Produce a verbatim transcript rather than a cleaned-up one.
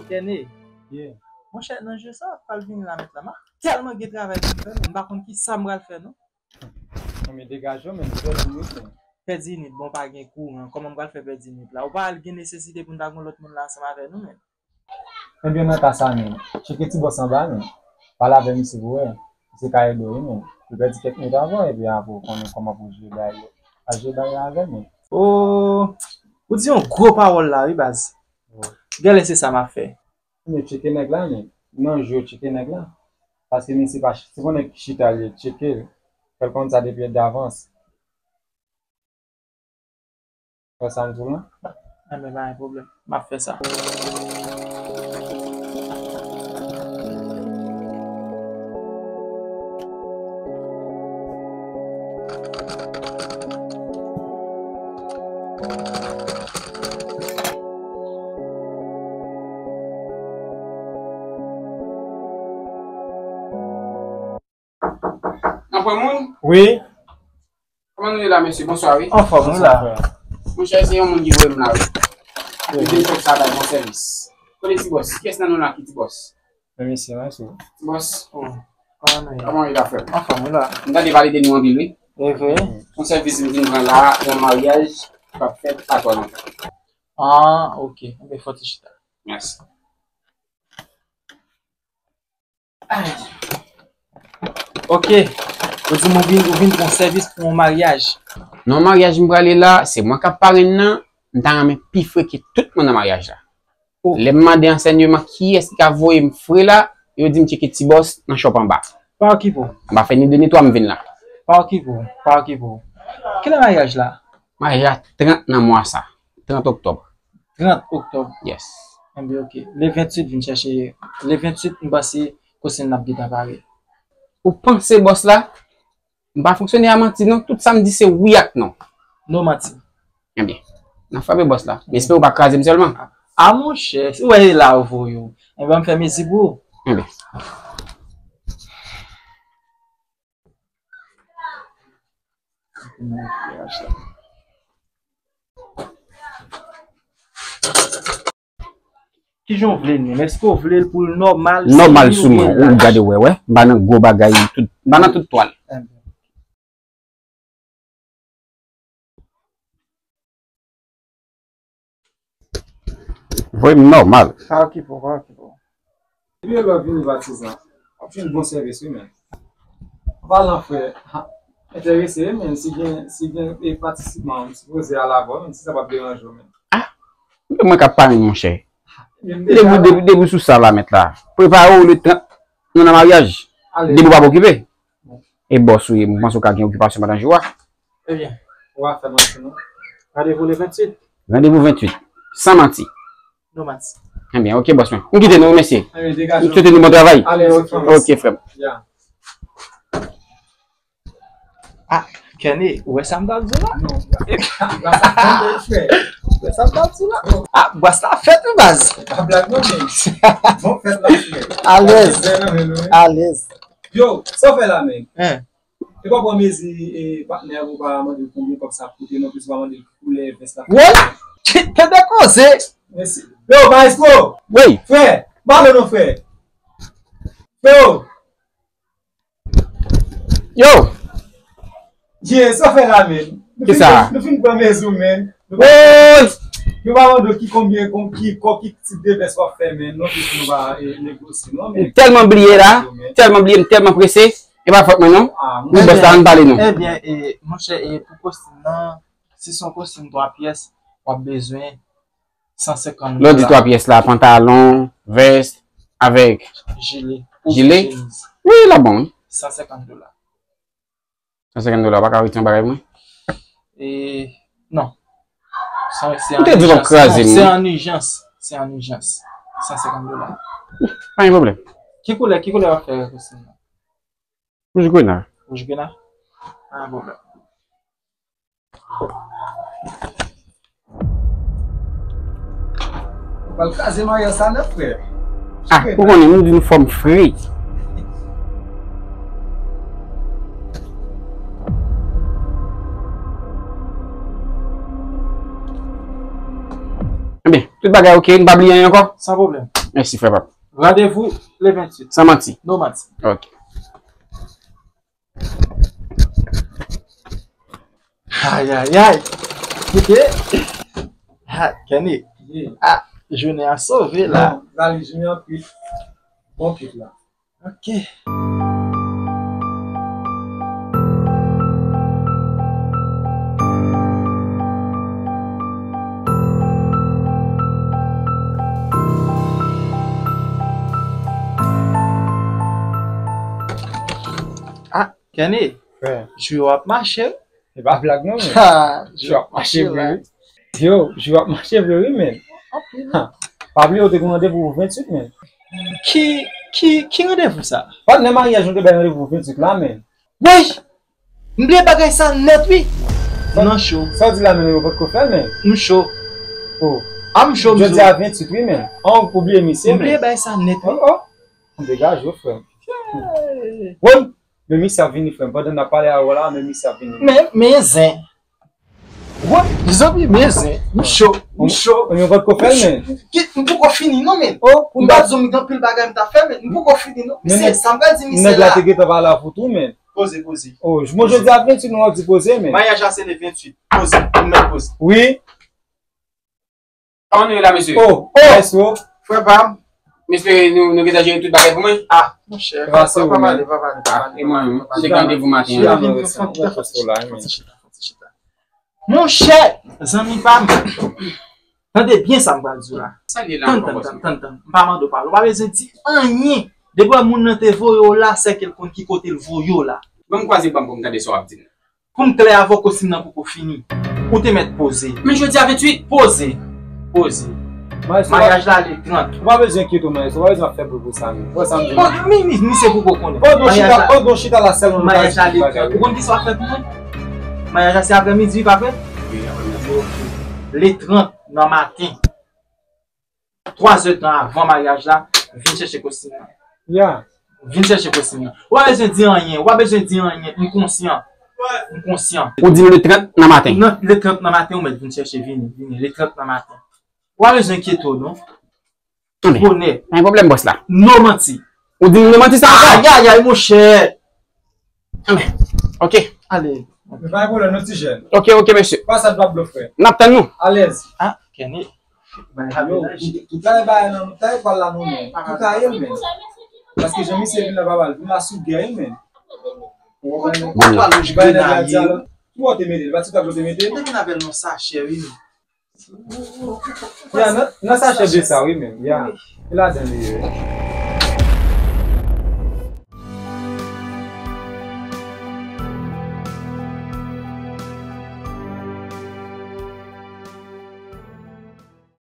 Kenny, monchè, nan je sa, pral vini la mèt la. M ap tèlman gen travay pou m fè, men m pa konn ki sa m pral fè, non. Non, men degaje w, men m pèdi init, men. Pèdi init, bon, pa gen kouran. Kòman m pral fè pèdi init la? Ou pa al gen nesesite pou n ta gen lòt moun la ansanm avè nou, men. Ebyen, nan ka sa, men, tcheke ti bòs anba, men. Pale avè misye pou wè. Misye ka ede w, wi, men. Ou pèdi kèk minit avan, epi apre, ou konnen kòman pou jere bagay yo. Pa jere bagay avè, men. Oh, ou di yon gwo pawòl la, wi, baz. Genlè se sa m ap fè. Men tcheke nèg la, men. Nan je w tcheke nèg la. Paske misye pa, se pa nèg ki chita li ye, tcheke l. Fè l konn sa depi davans. Wè sa m di w lan? Enben, pa gen pwoblèm. M ap fè sa. Nan pwen moun? Wi. Kòman nou ye la, mesye? Bonswa, wi. Anfòm, wi la. Monchè, se yon moun ki voye m la, wi. Li di m fòk sa bay bon sèvis. Kote ti bòs? Kiyès nan nou la ki ti bòs? Men mesye, mèsi. Ti bòs. Oh, kòman nou ye? Kòman w ye la, frè m? Anfòm, wi la. M tande pale de nou anpil, wi. E vre? Yon sèl vizit m vin pran la, yon maryaj k ap fèt pa twò lontan. Ah, ok. Enben, fò ti chita. Mèsi. Ok. Ou di m ou vin, ou vin pran sèvis pou yon maryaj. Nan maryaj m prale la, se mwen k ap parenn nan, m ta renmen pi fre ke tout moun nan maryaj la. Oh. Lè m mande ansèyman kiyès ki ka voye m fre la, yo di m tcheke ti bòs nan chòp anba. Pa okipe w. M pa fè ni de ni twa, m vin la. Pa okipe w, pa okipe w. Kilè maryaj la? Maryaj la trant nan mwa sa. Trant oktòb. Trant oktòb. Yes. Enben, ok. Le venntuit vin chèche. Le venntuit, m panse kosin n ap gentan pare. Ou panse bòs la? M pa fonksyone a manti non, tout sa m di se wi ak non. No manti. Ebyen, n ap frape bòs la. M espere w pa kraze m sèlman. A monchè, si w wè e la yo voye w. Ebyen, m fè mezi pou ou. Ebyen. Kijan w vle l menm? Èske w vle l pou l nòmal sou li oubyen laj? Nòmal sou mwen. Ou gade w wè, wè. M pa nan gwo bagay, tout, m pa nan tout twal. Enben. Voye m nòmal. Pa okipe w, pa okipe w. Depi lè w vini patizan, w ap jwenn bon sèvis, wi, men. An palan, frè, enterese, wi, men, si gen, si gen, e, patisipan, m sipoze al avè w, men, si sa p ap deranje w, men. Ah, men mwen k ap parenn, monchè. Depi, depi, depi sou sa la, mèt la. Prepare w le trant, nou nan maryaj. Depi w pa okipe. E bòs ou ye, m panse w ka gen okipasyon pandan jou a. Ebyen, w a fè manti non. Randevou le venntuit. Randevou venntuit. San manti. No manti. Ebyen, ok, bòs mwen. M kite nou, mesye. Ebyen, degaje w. M swete nou bon travay. Ale, ok. Ok, frè m. Ya. Ah, Kenny, ou wè sa m t ap di w la? Non. Ou wè sa m t ap di w la? Ah, bòs la fèt, wi, baz. Pa blag non, men. Bon fèt la, frè. Alèz. Alèz. Yo, sa w fè la, men? Hein? E pa pran mezi, e, patnè ou pa mande l konbyen kòb sa ap koute non, plis ou pa mande l ki koulè vès la. Woy! Tande koze! Mèsi. Yo, maestro! Wi. Frè, pale non, frè. Freo! Yo! Ye, sa w fè la, men? Kisa? Nou fin pran mezi w, men. Woy! Nou pa mande w ki konbyen, kon, ki, kon, ki tip de vès w ap fè, men. Non, plis nou pa, e, negosye, non, men. M tèlman bliye la, tèlman bliye, m tèlman prese. E pa fòt mwen non. Ah, wi, bòs la, ann pale non. Ebyen, e, monchè, e, pou kostim nan, si se yon kostim twa pyès, w ap bezwen san senkant dola. Lè w di twa pyès la, pantalon, vès, avèk jile. Jile? Wi, l ap bon, wi. San senkant dola. San senkant dola, w pa ka retire yon bagay pou mwen? E, non. Sa, se an ijans. Ou te di w ap kraze m. Non, se an ijans. Se an ijans. San senkant dola. Pa gen pwoblèm. Ki koulè, ki koulè w ap fè kostim nan? Wouj grena. Wouj grena? Pa gen pwoblèm. Ou pral kraze maryaj sa nèt, frè. Ah, ou konnen, nou di nou fòm fre. Ebyen, tout bagay ok, nou pa bliye anyen ankò? San pwoblèm. Mèsi, frè pap. Randevou le venntuit. San manti. No manti. Ok. Ayayay. Koute. Ha, Kenny. Ah, jounen an sove la. Bon, Dali, jounen an kwit. Bon kwit la. Ok. Ah, Kenny, Frè. Jou yo ap mache. E pa blag non, men. Ha, jou yo ap mache vre, wi. Yo, jou yo ap mache vre, wi, men. Anpil. Ha. Pa bliye, ou te gen randevou pou venntuit, men. Ki, ki, ki randevou sa? Patnè maryaj nou te bay randevou pou venntuit la, men. Woy! M bliye bagay sa nèt, wi. Sa, m nan cho. Sa w di la, men, yo potko fè l, men. M cho. Oh. Ah, m cho, m cho. Jodi a venntuit, wi, men. An, ou bliye misye, men. M bliye bagay sa nèt, wi. Oh, oh. M degaje w, frè m. Woy! Men misye ap vini, frè m. Pandan n ap pale avè w la, men misye ap vini. Men, men zen. Woy, zanmi, men zen. M cho, m cho. Ou, ou potko fè l, men. Ki, m poko fini, non, men. Oh, m pa di w, m gen anpil bagay m ta fè, men m poko fini, non. Men misye, sa m pral di misye la. Nèg la te gentan pale avè w tou, men. Poze, poze. Oh, j-, bon, jodi a venntuit, nou ap di poze, men. Maryaj la se le venntuit. Poze, m mèt poze. Wi. Kòman nou ye la, mesye? Oh, oh, yes, oh. Frè pa m. M espere nou, nou gentan jere tout bagay pou mwen. Ah, monchè, pa, pa pale, pa pale, pa pale. E mwen menm, se randevou maten an. Chita, non, rete, rete la, men. Monchè, zanmi pa m. Tande byen sa m pral di w la. Sa l ye la ankò, bòs mwen? Tann, tann, tann, tann. M pa mande w pale. Ou pa bezwen di anyen. Depi w wè moun nan te voye w la, sèke l konn ki kote l voye w la. Ban m kwaze ban m pou m tande sa w ap di m nan. Pou m klè avè w, kostim nan poko fini. Ou te mèt poze. Men jodi a venntuit. Poze. Poze. Maryaj la le trant. Ou pa bezwen enkyete w, maryaj. Ou pa bezwen ap fè bri pou sa, men. Ou wè sa m di w? Bon, mi, mi, misye poko konnen. Pandan w chita, pandan w chita la sèlman nou ka di bagay yo. Ou konn ki sa w ap fè pou mwen? Maryaj la se aprèmidi, wi, pa vre? Wi, aprèmidi. Ok. Le trant nan maten. Twa zè tan avan maryaj la, vin chèche kostim nan. Ya. Vin chèche kostim nan. Ou pa bezwen di anyen, ou pa bezwen di anyen, m konsyan. M konsyan. Ou di m le trant nan maten. Nan, le trant nan maten, ou mèt vin chèche, vini, vini, le trant nan maten. Ou pa bezwen enkyete w, non. Tande. Bonè. Pa gen pwoblèm, bòs la. No manti. Ou di m no manti sa ankò? Ayayay, monchè. Anben, ok. Ale. Men pa gen pwoblèm, non, ti jèn. Ok, ok, mesye. Pa sa, n p ap blòf, frè. N ap tann nou. Alèz. Ah, Kenny. Yo, tout, tout la, e bagay nan, tout la, e pral la, non, men. Tout la, e, men. Paske jan misye vin la, pa mal. Vin la sou gè, men. Ou konprann? Bon, la. Bagay nèg la di a la. Ki bò w te mete l? Pa ti tab ou te mete l? Te vin avè l nan sachè, wi, men. Ya, nan, nan sachè de sa, wi, men. Ya. E ladan li ye, wi.